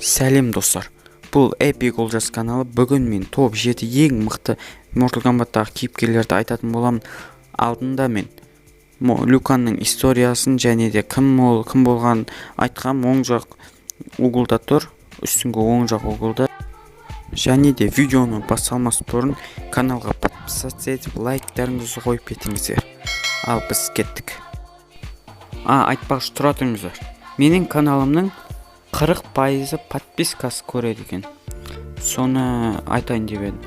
Сәлем, достар! Бұл Epic Олжас каналы. Бүгін мен топ 7 ең мықты Mortal Kombat'тағы кейіпкерлерді айтатын боламын. Алдында мен Люканның историясын және де кім ол, кім болғанын айтқам. Оң жақ углда тұр, үстіңгі оң жақ углда. Және де видеоны басталмас бұрын каналға подписаться етіп, лайктарыңызды қойып кетіңіздер. Ал біз кеттік. А, айтпақшы, тұра тұрыңыздар, менің каналымның 40%-ы подпискасы көреді екен, соны айтайын деп едім.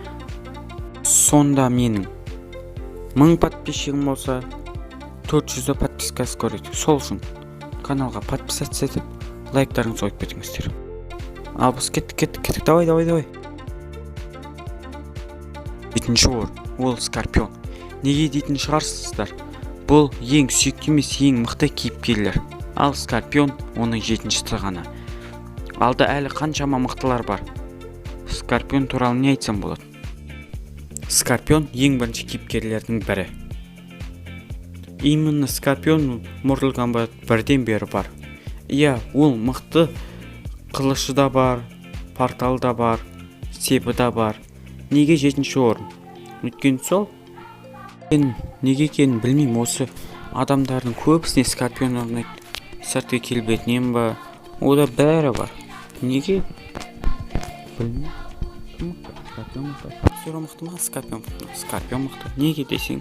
Сонда менің 1000 подписчигім болса, 400-і подпискасы көреді. Сол үшін каналға подписаться етіп, лайктарыңызды қойып кетіңіздер. Ал біз кеттік, кеттік, кеттік! Давай, давай, давай! Жетінші орын ол Скорпион. Неге дейтін шығарсыздар? Бұл ең сүйікті емес, ең мықты кейіпкерлер. Ал Скорпион оның жетіншісі ғана, алда әлі қаншама мықтылар бар. Скорпион туралы не айтсам болады? Скорпион ең бірінші кейіпкерлердің бірі. Именно Скорпион Mortal Kombat бірден бері бар. Иә, ол мықты, қылышы да бар, порталы да бар, себі да бар. Неге жетінші орын? Өйткені сол мен неге екенін білмеймін, осы адамдардың көбісіне Скорпион ұнайды. Сыртқы келбетінен ба, ода бәрі бар. Неге, білмеймін. Кім мықты? Скорпион мықты. Саб-Зиро мықты ма, Скорпион мықты ма? Скорпион мықты. Неге десең,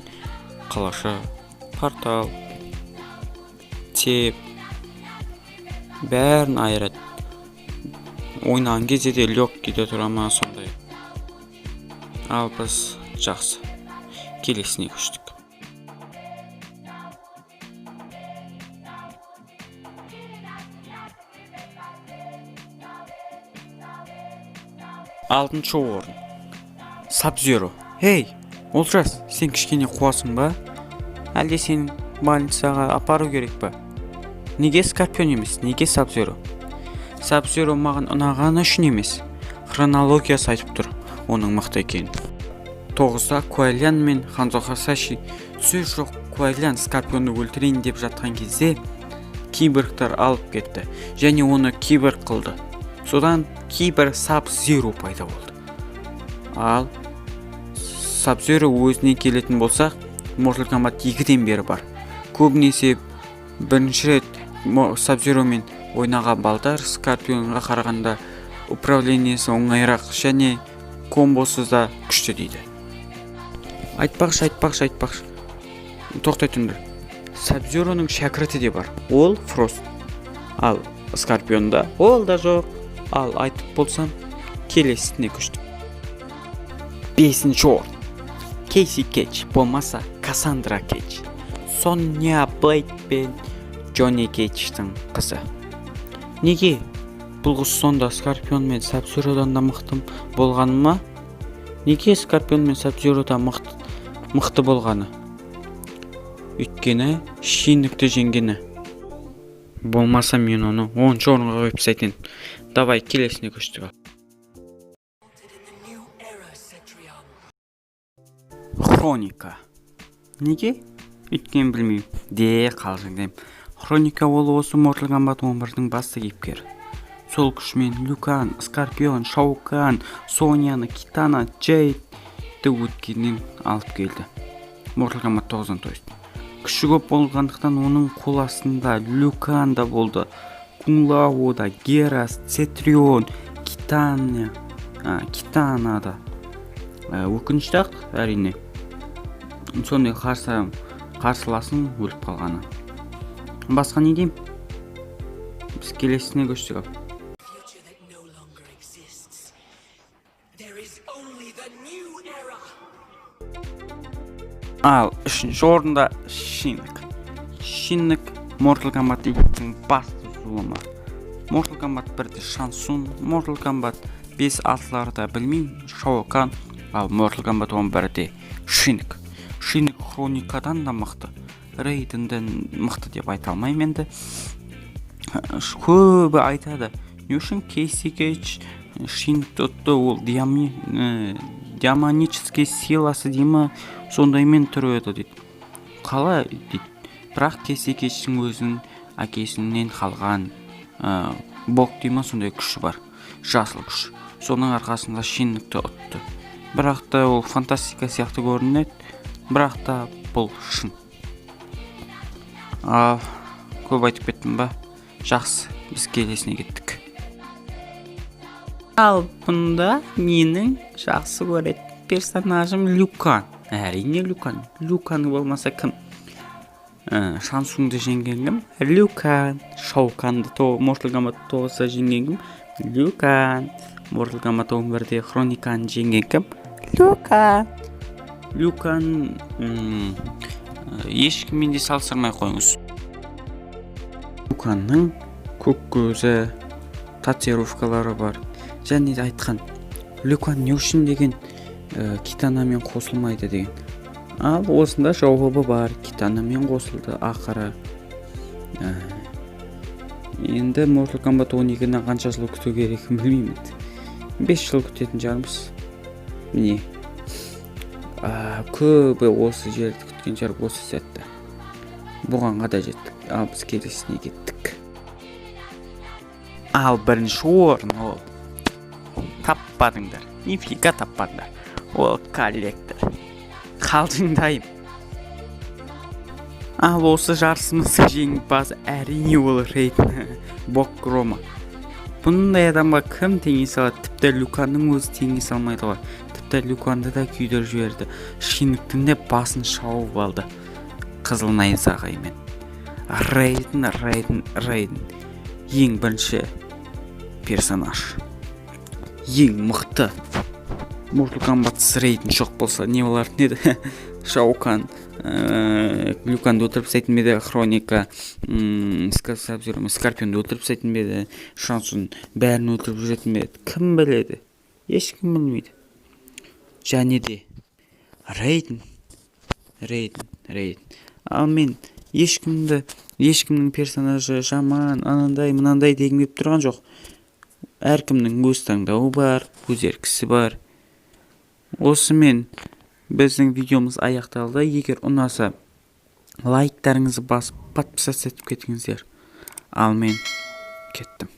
қылышы, портал, цепь, бәрін айырады. Ойнаған кезде де легкий де тұра ма, сондай. Ал біз жақсы, келесіне көштік. Алтыншы орын Саб-Зиро. Ей, Олжас, сен кішкене қуасың ба, әлде сені больницаға апару керек па? Неге Скорпион емес, неге Саб-Зиро? Саб-Зиро маған ұнағаны үшін емес, хронологиясы айтып тұр оның мықты екенін. Тоғызда Куайлян мен Ханзо Хасаши. Сөз жоқ, Куайлян Скорпионды өлтірейін деп жатқан кезде киборгтар алып кетті және оны киборг қылды. Содан кибер Саб-Зиро пайда болды. Ал Саб-Зиро өзіне келетін болсақ, Mortal Kombat 2-ден бері бар. Көбінесе бірінші рет Саб-Зиромен ойнаған балдар Скорпионға қарағанда управлениесі оңайырақ және комбосы да күшті дейді. Айтпақшы, айтпақшы, айтпақшы, тоқтай тұрыңдар, Саб-Зироның шәкірті де бар, ол Фрост. Ал Скорпионда ол да жоқ. Ал айтып болсам, келесіне көштік. Бесінші орын Кейси Кейдж, болмаса Кассандра Кейдж, Соня Блейд пен Джонни Кейдждің қызы. Неге бұл қыз сонда Скорпион мен Саб-Зиродан да мықты болғаны ма? Неге Скорпион мен Саб-Зиродан мықты, мықты болғаны? Өйткені Шиннокты жеңгені. Болмаса мен оны 10-шы орынға қойып тастайтын едім. Давай, келесіне көштік. Ал In the new era, Cetrion. Хроника. Неге? Өйткені білмеймін де, қалжыңдаймын. Хроника ол осы Mortal Kombat 11-дің басты кейіпкері. Сол күшімен Люкан, Скорпион, Шао Кан, Соняны, Китана, Джейдті өткеннен алып келді. Mortal Kombat 9-дан, то есть. Күші көп болғандықтан оның қол астында Люкан да болды, Кунг Лао да, Герас, Цетрион, Китана, Китана да. Өкінішті ақ, әрине, сондай қарсыласың өліп қалғаны. Басқа не деймін? Біз келесіне көштік. Ал Future that no longer exists. There is only the new era. Ал үшінші орында Шиннок. Шиннок Mortal Kombat 2-дің басты зұлымы. Mortal Kombat 1-де Шансун, Mortal Kombat 5, 6-ларда білмеймін, Шао Кан, ал Mortal Kombat 11-де Шиннок. Шиннок Хроникадан да мықты, Рейденден мықты деп айта алмаймын енді. Көбі айтады, не үшін Кейси Кейдж Шиннокты ұтты, ол демонический силасы дей ма, сондаймен тұр еді дейді. Қалай дейді. Бірақ Кейси Кейдждің өзінің әкесінен қалған Бог дей ма, сондай күші бар, жасыл күш. Соның арқасында Шиннукті ұтты. Бірақ та ол фантастика сияқты көрінеді, бірақ та бұл шын. Ал көп айтып кеттім ба? Жақсы, біз келесіне кеттік. Ал бұнда менің жақсы көретін персонажым Люкан. Әрине, Люкан. Люкан болмаса кім? Шансунды жеңген кім? Люкан. Шауканды Mortal Kombat 9-да жеңген кім? Люкан. Mortal Kombat 11-де Хрониканы жеңген кім? Люкан. Люкан ешкіммен де салыстырмай қойыңыз. Люканның көк көзі, татуировкалары бар. Және де айтқан, Люкан не үшін деген Китанамен қосылмайды деген. Ал осында жауабы бар: Китанамен қосылды ақыры. Енді Mortal Kombat 12-ні қанша жыл күту керек екенін білмеймін енді. 5 жыл күтетін шығармыз. Міне, көбі осы жерді күткен шығар, осы сәтті. Бұған қада жеттік. Ал біз келесіне кеттік. Ал бірінші орын ол таппадыңдар, нифига таппадыңдар, ол Коллектор. Қалжыңдаймын. Ал осы жарысымыздың жеңімпазы, әрине, ол Рейден, бог грома. Бұндай адамға кім теңесе алады? Тіпті Люканның өзі теңесе алмайды ғой. Тіпті Люканды да күйдіріп жіберді, Шиннуктің де басын шауып алды қызыл найзағаймен. Рейден, Рейден, Рейден ең бірінші персонаж, ең мықты. Mortal Kombat Рейден жоқ болса, не болатын еді? Шаукан Люканды өлтіріп тастайтын ба еді? Хроника, Скорпионды өлтіріп тастайтын ба еді? Шансун бәрін өлтіріп жүретін бе еді? Кім біледі? Ешкім білмейді. Және де Рейден, Рейден, Рейден. Ал мен ешкімді, ешкімнің персонажы жаман, анандай мынандай дегім келіп тұрған жоқ. Әркімнің өз таңдауы бар, өз еркісі бар. Осымен біздің видеомыз аяқталды. Егер ұнаса, лайктарыңызды басып, подписаться етіп кетіңіздер. Ал мен кеттім.